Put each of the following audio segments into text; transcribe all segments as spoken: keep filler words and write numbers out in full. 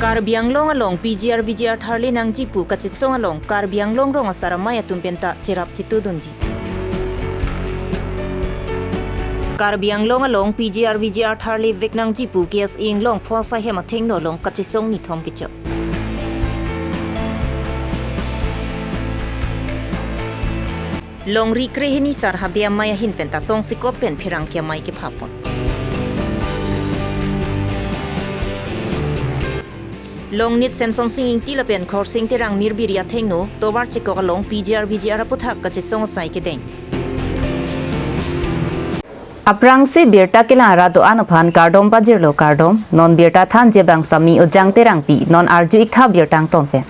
Karbi Anglong along P G R V G R tharle nangji pu kachesong along Karbi Anglong rong asar amei atum penta cherap chetudunji. Karbi Anglong along P G R V G R tharle vek nangji pu K S A Anglong pho asai hem athengno along kachesong nithom kechok. Longri krehini sar habe amei ahin penta tongsekot pen pherangke amei kephapon. Longnit Semsonsing Ingti lapen Khorsing Terang Mirbiri athengno tovar chekok along P G R V G R aputhak kachesong asai kedeng. Aphrangsi birta kelang ra do-an aphan kardom pajirlo kardom, non birta thanji abang Sami Ojang Terangpi, non arju-ik tha birta angton pen.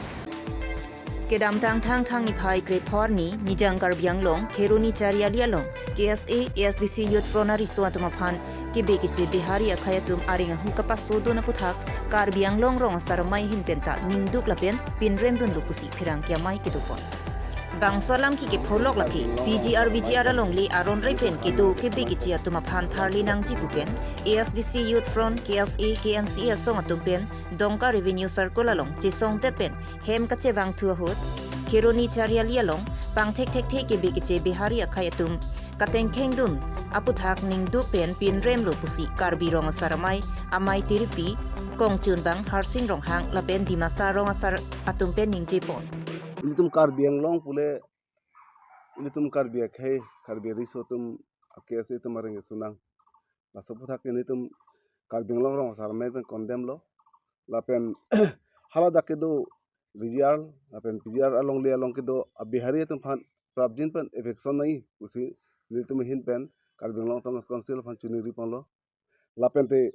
Kedamtang Thangthang niphai krepho arni, Nijang Karbi Anglong, Kheroni Chariali along, K S A, A S D C Youth Front ariso atum aphan, kebe keche Bihari akhei atum areng ahu kapasodun aputhak, Karbi Anglong rong asar amei ahin penta ningduk lapen pinrem dunlo pusi pherangke amei kedopon. Bangso alam ke kepholok lake, P G R V G R alongle aron rei pen kedo kebe keche atum aphan tharle nangji pu pen, A S D C Youth Front, K S A, K N C A asong atum pen, Dongka Revenue Circle along chesongdet pen hem kachevangthu ahut, Kheroni Chariali along pangthek thekthe kebe keche Bihari akhei atum katengkheng dun aputhak ningduk pen pinremlo pusi Karbi rong asar amei, amei tiripi, kongchunbang Harsing Ronghang lapen Dimasa rong asar atum pen ningjepon. Ilitum Karbi Anglong pule, ilitum Karbi akhei, Karbi ariso atum, K S A atum areng kesunang. Laso aputhak ilitum Karbi Anglong rong asar amei pen condemn lo. Lapen haladak kedo V G R, lapen P G R alongle along kedo a-Bihari atum aphan prapjin pen eviction nangji pusi nelitum ahin pen Karbi Anglong Autonomous Council aphan choningri ponlo. Lapente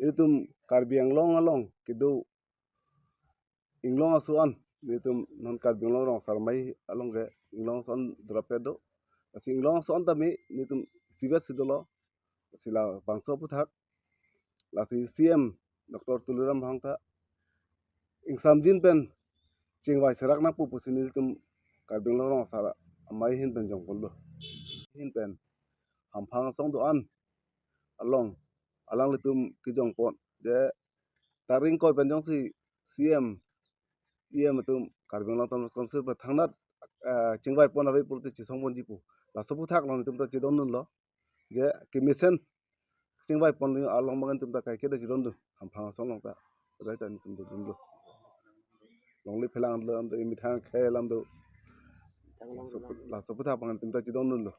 ilitum Karbi Anglong along kedo inglong aso-an, nelitum non Karbi Anglong rong asar amei along ke inglong aso-an drape do. Lasi inglong aso-an tame nelitum isivet si dolo. Lasi labangso aputhak, lasi C M Doctor Tuliram Ronghang ta ingsamjin pen chingvai serak nangpo pusi nelitum Karbi Anglong rong asar amei ahin pen jongponlo. Ahin pen hamphang asong do-an along alanglitum kejongpon, je tarik ingkoi pen jongsi C M, E M atum Karbi Anglong Autonomous Council pen thangnat, eh, chingvaipon ave pulote chesongponji pu. Laso aputhak along nelitum ta chedondunlo. Je kemesen chingvaipon along abang nelitum ta kaike ta chedondun. Hamphang asong along ta. Rai ta nelitum dondunlo. Longle phelang alam do, emethang akhei alam do. Laso aput-, laso aputhak abang nelitum ta chedondunlo.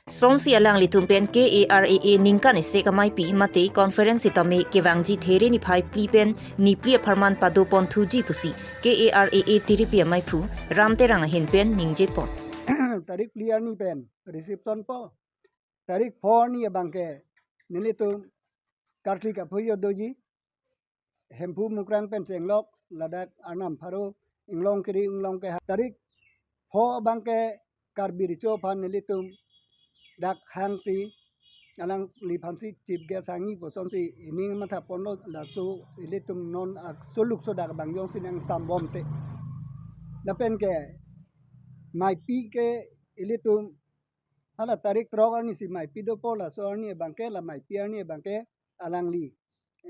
Sonsi alanglitum pen K A R A A ningkan isi ameipi mate conference sitame kevangji There niphai phli pen niphli apharman padoponthuji pusi K A R A A tiripi ameiphu Ram Terang ahin pen ningjepon. Tarik phli arni pen reception po. Tarik pho arni abangke nelitum karkli kaphoyo doji. Hemphu Mukrang pen chenglok ladak Arnam pharo inglong kiri inglong keha. Tarik pho abangke Karbi Recho aphan nelitum dak hangsi alangliphansi chief guest hangji pusonsi ining mathaponlo, laso ilitum non asoluk sodak abang jongsi nangsambomte. Lapenke meipi ke ilitum hala tarik throk arnisi meipi dopo, laso arni abangke, la meipi arni abangke alangli,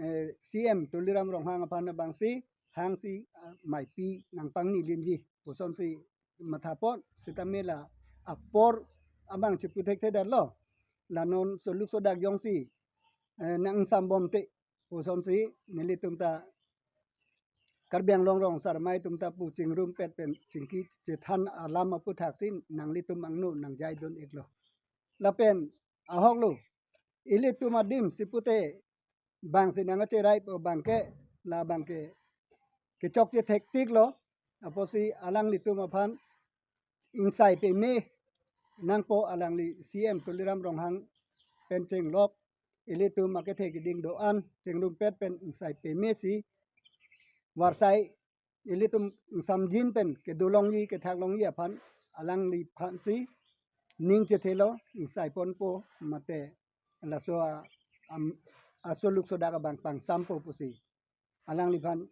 eh, C M Tuliram Ronghang aphan abangsi hangsi, ah, meipi nangpangni linji pusonsi mathapon, sitame la apor abang chipu thekthedetlo. La non soluk sodak jongsi, eh, nangsambomte pusonsi nelitum ta Karbi Anglong rong asar amei atum ta pu chingrumpet pen chingki chethan alam aputhaksi nanglitum angno nangjaidun-iklo. Lapen ahoklo, ilitum adim sipute bangsi nangkacheraipo abangke, la abangke kechokche thektiklo. Apotsi alanglitum aphan ingsai peme nangpo, alangli C M Tuliram Ronghang pen chenglok ilitum akethe keding do-an chingrumpet pen ingsai pemesi varsai ilitum ingsamjin pen kedolongji kethaklongji aphan alangliphansi ning chethelo, ingsaiponpo mate laso a, am, asoluk sodak abang pangsampo pusi alangliphan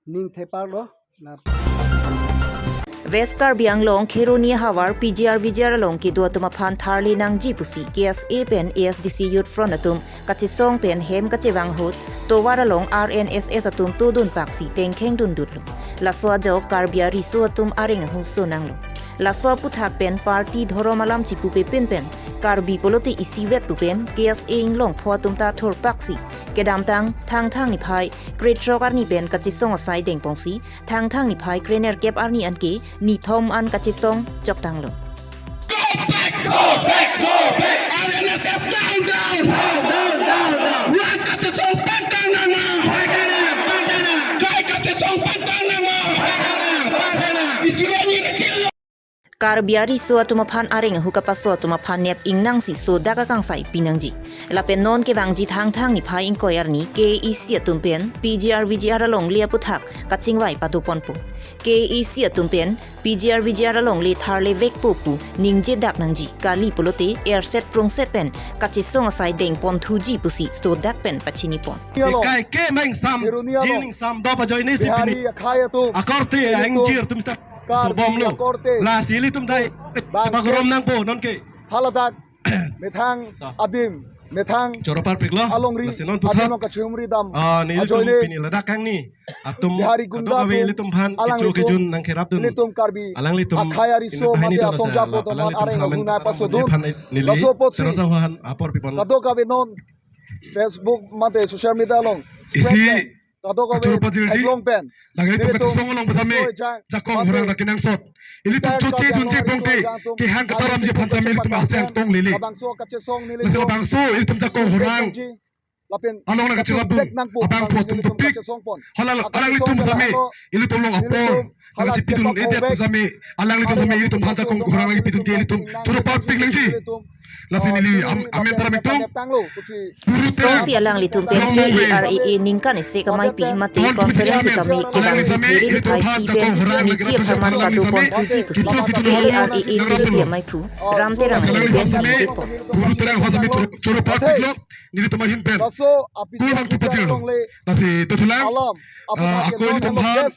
ning theparlo. La West Karbi Anglong Kheroni ahavar P G R V G R along kedo atum aphan tharle nangji pusi K S A pen A S D C Youth Front atum kachesong pen hem kachevang ahut tovar along R N S S atum todun paksi tengkheng dundutlo. Laso ajok Karbi ariso atum areng ahu so nanglo. Laso aputhak pen party dhorom alam chipupe pin pen Karbi pulote isivet pu pen K S A inglong pho atum ta thor paksi kedamtang Thangthang niphai krethrok arni pen kachesong asai dengponsi Thangthang niphai krenerkep arni anke nithom an kachesong choktanglo. Go back, go back, go back. R N S S down, down, down, down, down, down. Rat kachesong pantang nangma. Pantang nang, pantang nang. Kai kachesong pantang nangma. Pantang nang, pantang nang. Isi lo ni kecil lo. Karbi ariso atum aphan areng ahu kapaso atum aphan nep ingnangsi sodak akangsai pinangji. Lapen non kevangji Thangthang niphai ingkoi arni K A A C atum pen P G R V G R alongle aputhak kachingvai padoponpo. K A A C atum pen P G R V G R alongle tharle vekpo pu ningjedak nangji, kali pulote erset prungset pen kachesong asai dengponthuji pusi sodak pen pachinipon. Ekai ke mangsam, Kheroni along jingsam dop ajoine si Bihari pini akhai atum, akorte ilitum ingjir atum sta Karbi sobomlo. Akorte. Lasi ilitum dai bangke pagorom nangpo nonke. Haladak methang ta adim, methang choro parpiklo. Alongri, lasi non adim puthot along kachumri dam. Ah, nelitum ajoine pini ladak kangni atum Bihari gunda kadokave atum, ilitum aphan alanglitum, kejun nangkerapdun. Ilitum Karbi alanglitum akhai ariso mate asong japo atum aphan areng ahu nangpasodun. Laso apotsi kadokave non Facebook mate social media along spread pen kadokave theklong pen. Nelitum kachesong along pasame jakong hurang na kenangsot. Ilitum choche dunche pongte kehang kataramji aphan tame ilitum aseng tong lele. Labangso kachesong nelitum, labangso ilitum jakong hurang lapen along nangkachelapdun abangphu atum topik. Hala alanglitum pasame ilitum along apor nangchipidun edet pasame alanglitum pasame ilitum aphan jakong hurang nangpidun ke ilitum choro parpik nangji. Lasi neli am-, amen taram itum. Sonsi alanglitum pen K A R A A ningkan isi amei pi mate conference tame kevangji Pherere niphai pi pen nipi apharman padoponthuji pusi K A R A A Terepi ameiphu Ram Terang pen ningjepon. Guru Terang aphan sami choro, choro parpiklo, nelitum ahin pen. Laso aphi kul bang tu pajirlo. Lasi dothulang, alam, ah, ako ilitum aphan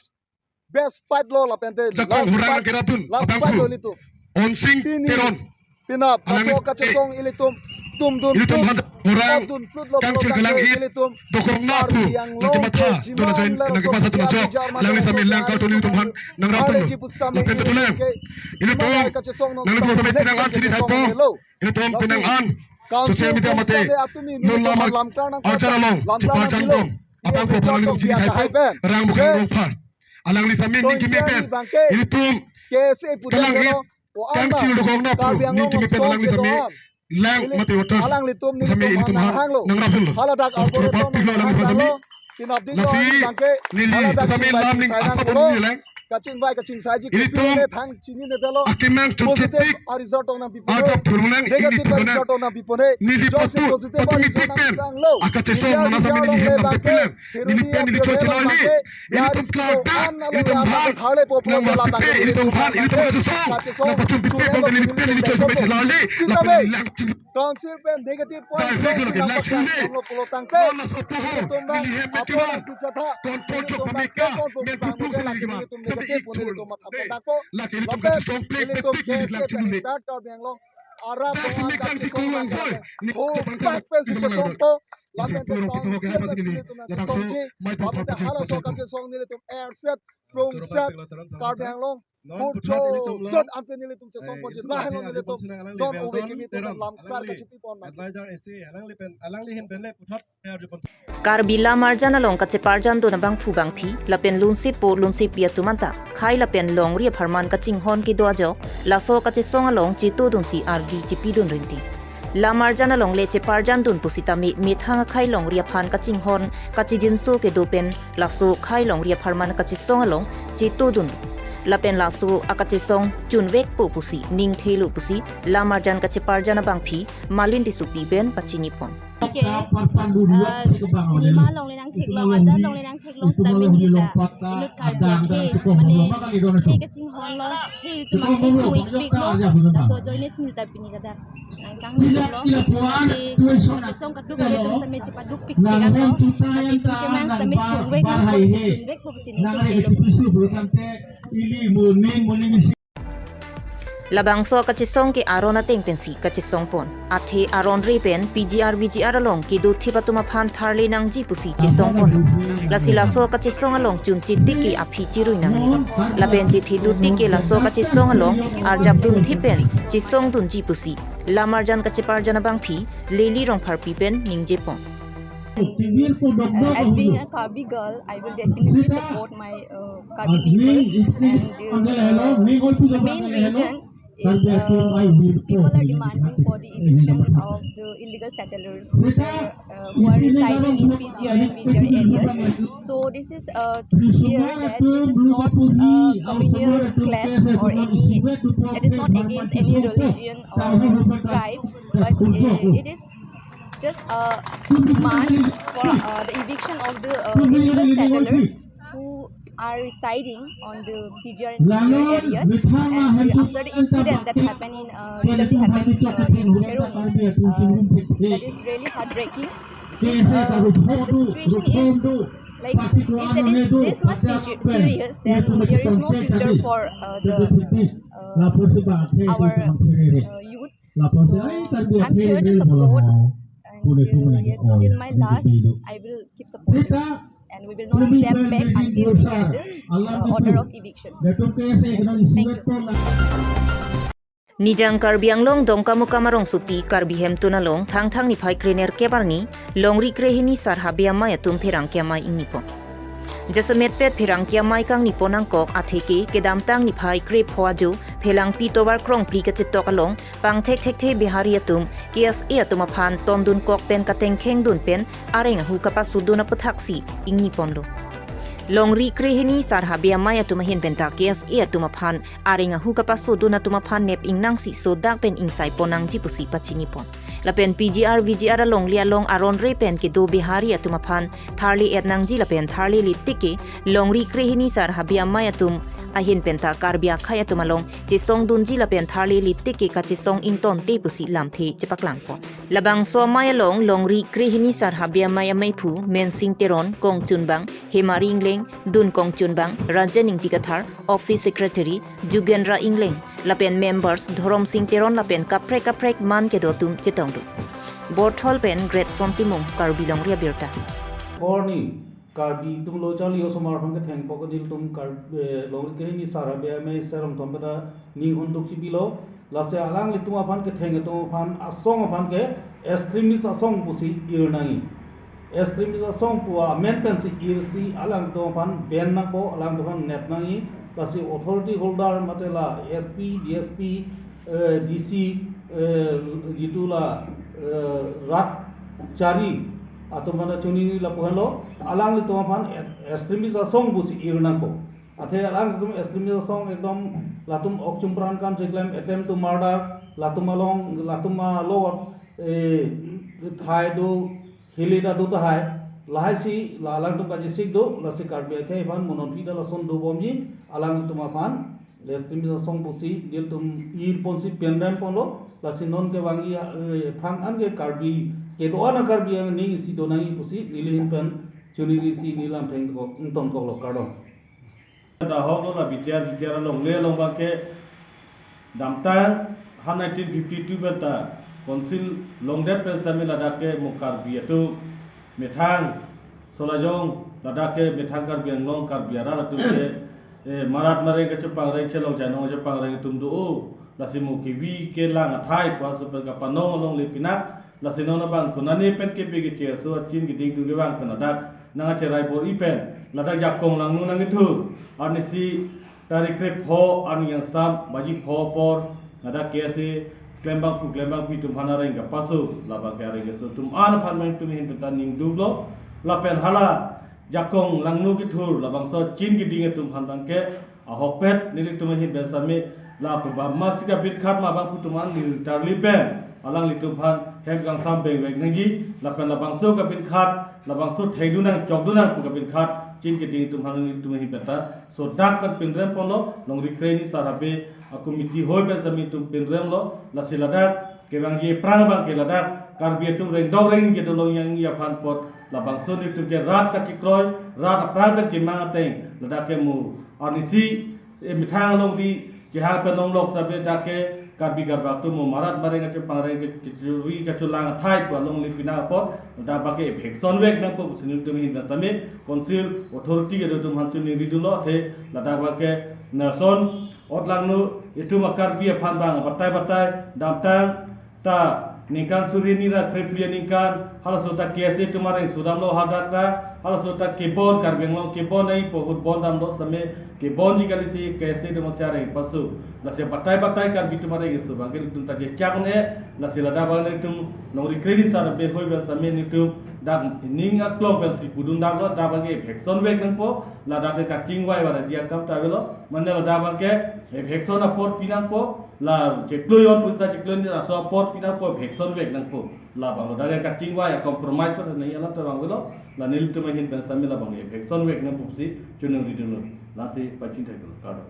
best fight lo lapente jakong hurang nangkerapdun last fight lo abangphu ilitum. Onsing Teron. Pini pinap alang laso kachesong ilitum tumdun ilitum plut, hurang dundun plut lo kangchir pulo galang tangte it ilitum dokong na pu Karbi Anglong nangkematha ke dona jiman join le laso nangkematha dona jok. Alangli sami lang kartun ilitum aphan nangrapdun. Arle ji pusitame lapen dothulang, ilitum kachesong nang ilitum kachesong tame next pinang an chini kachesong thaipo. Ilitum pinang an social media mate non lamar arjan along cheparjan bom abangphu aphan ilitum chini thaipo. Rang Bukhang Rongphar alangli sami ning kimi pen ilitum kalang it kangchir dokong na pu ning kimi pen alangli sami lang mate voters sami ilitum aphan nangrapdunlo. Laso choro parpiklo alangli aphan sami. Lasi neli sami lam ning asapon neli lang. Ilitum akemang chokche tik ajap thurung lang, negative ilitum result nang pipone. Neli patu automatic pen akachesong nang sami neli hem nang pepilang. Neli pen neli choi chilai li. Ilitum klardak ilitum aphan nang mapipe ilitum aphan ilitum kachesong nang pachun pipe bom neli pen neli choi chilai li. Lapen neli lang chim Council pen negative point directly si nang lang chim paklang li. Lo pulo tangte. Nang sopo ho ilitum bang neli hem apor pekivan nang pichatha. Control ilitum bang pameke kepon pu men bang puplung mungkin si lagi neli ma. Ilitum negative pu ilitum matha pon dakpo. Lake ilitum lapen kachesong plek ilitum petik neli lang chim li. Entire Karbi Anglong arat dak bongan simi kang si kachesong kong long nangkok joy. Ni whole kepang pack pen si ilitum chesongpo. Lapen council pen si ilitum nangkesongji. Lapen halaso kachesong nelitum erset prungset Karbi Anglong kurcho don anpen nelitum chesongponji. Lahelo nelitum don ove kimi atum lam klar kachipi pon ma. Karbi Lamarjan along kacheparjandun abangphu bangphi lapen lunsepo lunsepi atum anta khei lapen longri apharman kachinghon kedo ajok laso kachesong along chetodunsi ardi chepidun rinti. Lamarjan alongle cheparjandun pusitame methang akhei longri aphan kachinghon kachijinso kedo pen laso khei longri apharman kachesong along chetodun. Lapen laso akachesong chunvekpo pusi ningthelo pusi Lamarjan kacheparjan abangphi Malin Tissopi pen pachinipon. ke, ah, cinema along le nangtheklong, ajan along le nangtheklong sitame neli ta inut Karbi akhei, mane, akhei kachinghon lo, akhei atum akhei so-ikpik lo, laso ajoine si neli ta pini ladak nangkangni lo. Lasi kachisong kaduk atum sitame chepadukpik pik an lo. Lasi itum kemang sitame chunvek nangpo, lasi chunvekpo pusi neli chunveklo. Labangso kachisong ke aron ateng pensi kachisongpon. Athe aron re pen P G R V G R along kedothip atum aphan tharle nangji pusi chisongpon. Lasi laso kachisong along chunche tik ke aphi chirui nangne. Lapen chethedun tik ke laso kachisong along arjapdunthip pen chisongdunji pusi lamarjan kacheparjan abangpi Lily Rongpharpi pen ningjepon. Uh, as being a Karbi girl, I will definitely support my uh, Karbi people, and uh, the main reason is uh, people are demanding for the eviction of the illegal settlers, which are, uh, who are residing in P G R and V G R areas. So this is uh, clear that this is not a communal clash or any, it is not against any religion or tribe, but uh, it is just a demand for uh, the eviction of the uh, illegal settlers who are residing on the P G R and V G R areas. And uh, after the incident that happened in uh, recently happened uh, in Kheroni, uh, that is really heartbreaking. If uh, the situation is like, if it is this much situ- serious, then there is no future for uh, the uh, our uh, youth. So I'm here to support, and uh, yes, till my last, I will keep supporting, and we will not step back until we get the uh, order of eviction. Thank you. Nijang Karbi Anglong Dongkamukam arongsopi Karbi Hemtun along Thangthang niphai krenerkep arni, Longri krehini Sar Habe Amei atum pherangke amei ingnipon. Jasemetpet pherangke amei kangnipon nangkok atheke kedamtang niphai krepho ajo Phelangpi tovar krongphli kachetok along pangthekthekthe Bihari atum K S A atum aphan tondunkok pen katengkhengdun pen areng ahu kapasodun aputhaksi ingniponlo. Longri krehini Sar Habe Amei atum ahin penta K S A atum aphan areng ahu kapasodun atum aphan nep ingnangsi sodak pen ingsaipon nangji pusi pachinipon. Lapen P G R V G R alongle along aron re pen kedo Bihari atum aphan tharle-et nangji lapen tharlele tik ke Longri krehini Sar Habe Amei atum ahin penta Karbi akhei atum along chesongdunji lapen tharlele tik ke kachesong ingtonte pusi lamthe chepaklangpon. Labangso amei along Longri krehini Sar Habe Amei ameiphu Mensing Teron, kongchunbang Hemari Ingleng, dun kongchunbang Rajen Ingti Kathar, office secretary Jugendra Ingleng, lapen members Dhoromsing Teron lapen kaprek kaprek man kedo atum chetongdun. Borthol pen Greatson Timung, Karbi Longri Abirta. Korni Karbi atum lo charli osomar aphan kethengpo ke nelitum Kar-, eh, Longri krehini Sar Habe Amei serong thom pada ning hunduk chipilo, lasi alanglitum aphan ketheng atum aphan asong aphan ke extremist asong pusi ir nangji. Extremist asong pu amen pensi irsi alanglitum aphan ban nangpo, alanglitum aphan nep nangji, lasi authority holder mate la S P, D S P, eh, D C, eh, jitu la, eh, rat chari atum aphan choningri lapu henlo, alanglitum aphan extremist asong pusi ir nangpo. Athe alanglitum extremist asong ekdom latum ok chumpran kam cheklem, attempt to murder, latum along, latum along, eh, thai do, hili ta do tahai, lahai si la alangtum kachesik do, lasi Karbi akhei aphan monon pida lason dobomji, alanglitum aphan extremist asong pusi nelitum irponsi penremponlo, lasi non kevangji, eh, thang an ke Karbi, kedo-an a Karbi aning isi do nangji pusi neli ahin pen choningri si neli lamthe ingtonkoklo, kardom. Dahok lo la B T R, B T R alongle along abang ke damtang ha nineteen fifty-two pen ta council longdet pen sitame ladak ke mo Karbi atum methang Solajong, ladak ke methang Karbi Anglong Karbi arat atum ke, eh, marat mareng kachepangreng, chelong chainong kachepangreng atum do-o. Lasi mo kevi kelang athai pu aso pen kapanong alongle pinak, lasi non abang konane pen kepe keche aso achin keding atum kevang pen ladak nangkacherai bor-i pen ladak jakong langno nangkethur. Arnisi tarik krepho arni angsam baji pho apor ladak K S A klembangphu klembangpi atum aphan areng kapaso, labang ke areng keso atum an aphan nangtum ahin pen ta ningduklo. Lapen hala jakong langno kethur labangso achin keding atum aphan abang ke ahokpet nelitum ahin pen sitame La pu bamsi kapinkhat ma bang pu atum an neli tarli pen alanglitum aphan hem kangsam bengvek nangji, lapen labangso kapinkhat, labangso thekdun nang chokdun nang pu kapinkhat chin keding atum aphan nelitum ahin pen ta so dak pen pinrem ponlo, longri kre-ni sar habe a-committee hoi pen sami atum pinremlo, lasi ladak kevangji aphrang abang ke ladak Karbi atum rengdok rengni kedo longyangji aphan apot labangso nelitum ke rat kachikroi, rat aphrang pen kemang ateng ladak ke mo arnisi emethang along di chehang pen longlok sabe dak ke Karbi Karbak atum mo marat mareng kachepangreng ke kechuri kachelang athai pu along le pina apot ladak abang ke eviction vek nangpo pusi nelitum ahin pen sami council authority kedo atum aphan choningri dunlo, athe ladak abang ke nason otlangno itum a-Karbi aphan abang batai batai damtang ta ningkan suri hini ra krephli aningkan halaso ta K S A atum areng sudamlo hadak ta, halaso ta kebon Karbi Anglong kebon ai pohut bon damlo same kebonji kali si K S A atum si areng pasu. Lasi batai batai Karbi atum areng isu abang ke nelitum ta jechak un-e, lasi ladak abang nelitum longri kre-ni sar habe hoi pen sami nelitum dak ning aklong pen si pudun daklo, dak abang ke eviction vek nangpo, ladak ke kachingvai vara dia kam ta avelo, mane ladak abang ke eviction apor pi nangpo, la chiklo jon pusi ta chiklo jon laso apor pi nangpo, eviction vek nangpo. Labang lo dak kachingvai a-compromise pen nangji alam ta abang avelo, la nelitum ahin pen sami labang eviction vek nangpo pusi choningri dunlo, lasi pachini thekdun kardom.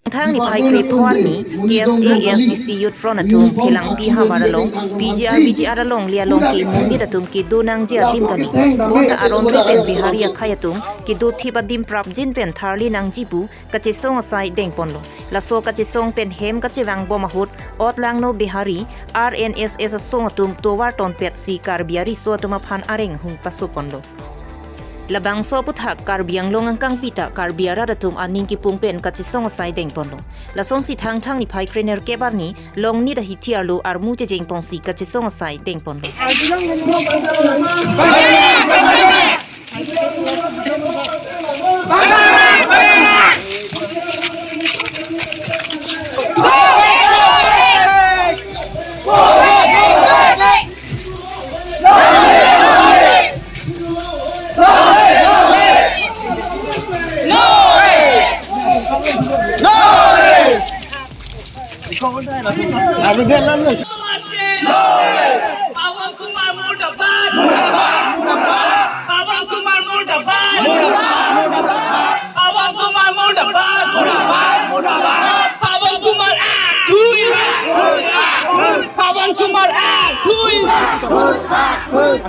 Thang niphai krepho arni K S A A S D C Youth Front atum Phelangpi havar along P G R V G R along le along ke monit atum kedo nangji adim kali. Bonta aron pen Bihari akhei atum kedo thip adim prapjin pen tharli nangji pu kachesong asai dengponlo. Laso kachesong pen hem kachevang bom ahut otlangno Bihari R N S S asong atum tovar tonpet si Karbi ariso atum aphan areng hung pasoponlo. Labangso aphuthak Karbi Anglong angkangpi ta Karbi arat atum aning kipung pen kachesong asai dengponlo. Lasonsi Thangthang niphai krenerkep arni longnit ahithi arlo armu chejengponsi kachesong asai dengponlo. Pawan Kumar murdabad! Pawan Kumar murdabad! Pawan Kumar murdabad! Pawan Kumar aak thui! Pawan Kumar aak thui!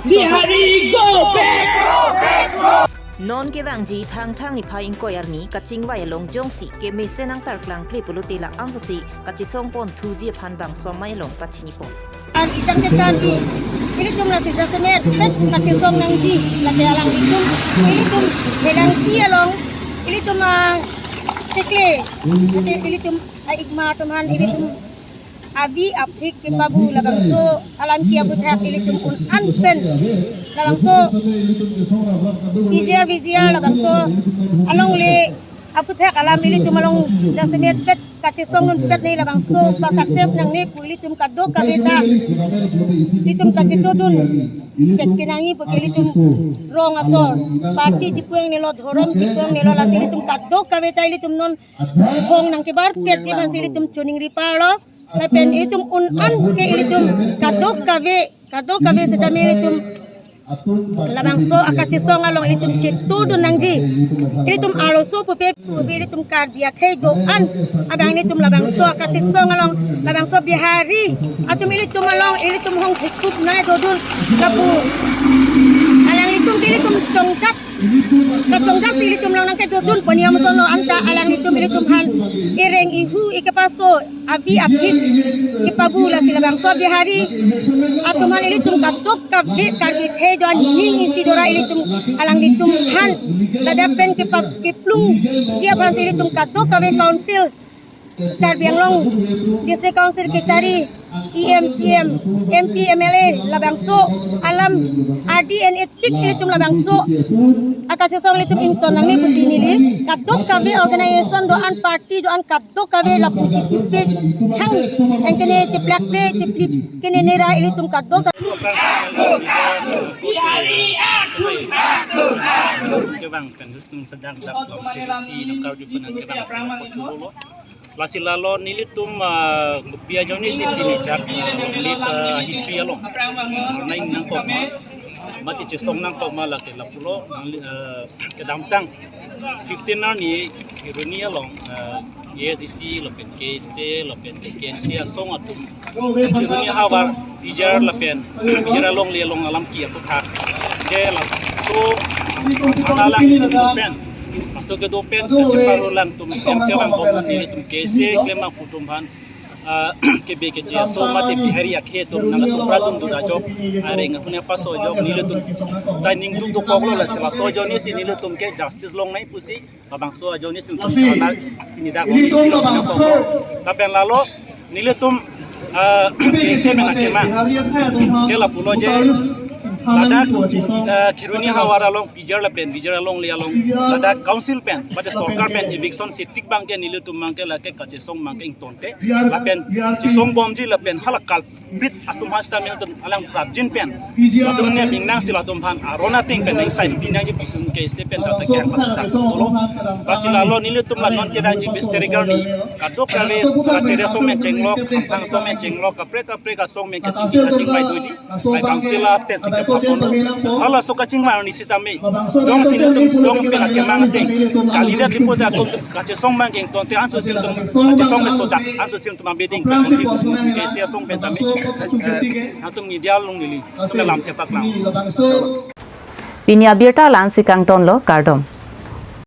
Bihari go back! Non kevangji Thangthang niphai ingkoi arni kachingvai along jongsi kemesen angtar klangkle pulote la-an sose kachesong pon thuji aphan bangso amei along pachinipon. An itang ke kan di ilitum lasi jasemet pet kachesong nangji, lake alanglitum ilitum Phelangpi along ilitum, ah, chiklo, ilitum, ah, ikma atum aphan ilitum avi aphik kepabu labangso alam ke aphuthak ilitum un-an pen labangso P G R V G R labangso along le aphuthak alam ilitum along jasemet pet kachesong dunpet ne labangso pa-success nangne pu ilitum kadokave ta ilitum kachetodunpet kenangji pu ke ilitum rong asor party chipu angnelo, dhorom chipu angnelo, lasi ilitum kadokave ta ilitum non hong nangkebarpetji aphansi ilitum choningri parlo. Lapen ilitum un-an ke ilitum kadokave, kadokave setame ilitum labangso akachesong along ilitum chetodun nangji. Ilitum arloso pupe pupe ilitum Karbi akhei do-an abang ilitum labangso akachesong along, labangso Bihari atum ilitum along ilitum hong thekup nai dodun lapu alanglitum ke ilitum chongdak kachongdak si ilitum along nangkedodun poni amsono anta alanglitum ilitum aphan ireng ihu ikepaso avi aphik kepabu, lasi labangso Bihari atum aphan ilitum kadokave Karbi akhei do-an ning isi dora ilitum alanglitum aphan ladak pen kepa keplungji aphansi ilitum kadokave council Karbi Anglong District Council kechari, E M, C M, M P, M L A labangso alam R D N A tik ilitum labangso akachesong ilitum ington nangne pusi neli kadokave organization do-an, party do-an kadokave lapu chipipe hang, anke ne chiplak le chiplip kene nera ilitum kadokave. Kevang pen ilitum sedang dak long si nangkarju penang kevang pen pachulo. Lasi lalo nelitum, ah, kopi ajoine si pini dak, ah, lit, ah, history along. Nang nangkok ma, mati chesong nangkok ma lake lapulo, nang, ah, kedamtang fifteen arni Kheroni along, ah, A S D C lapen K S A lapen K N C asong atum Kheroni havar P G R lapen P G R alongle along alam ki aputhak. Je laso thana lang pen, laso kedo pen, cheparu lang tum, em chevang bom nelitum K S A klem aputum aphan, ah, kebe keche aso mate Bihari akhei atum nangtum pradun dun ajok, areng atum apaso ajok nelitum ta ningduk dokoklo. Lasi laso ajoine si nelitum ke justice longnei pusi labangso ajoine si nelitum pini dak ilitum labangso lapen lalo nelitum, ah, K S A men akemang ke lapulo je ladak, ah, Kheroni havar along P G R lapen P G R alongle along ladak council pen mate sorkar pen eviction si tik abangke nelitum abangke lake kachesong abangke ingtonte lapen chesong bomji lapen hala culprit atum hasta mil atum alang prapjin pen latum ne bingnang si latum aphan aron ateng pen nengsai binangji pusi K S A pen tata kehang pasita tolo. Lasi lalo nelitum la non kedangji bis terik arni kadokave kachere asong men chenglok, khamphang asong men chenglok, kaprek kaprek asong men kachingki kachingvai doji. Laibang sila pen si kepapon. Halaso kachingvai arni sitame jongsi nelitum song pen akemang ateng kalidet lipo ta atum kachesong abangke ingtonte, anso si nelitum kachesong men sodak, anso si nelitum abeding ke K S A asong pen tame, eh, nangtum media along neli lamthe paklang. Pini abirta la-an si kangtonlo, kardom.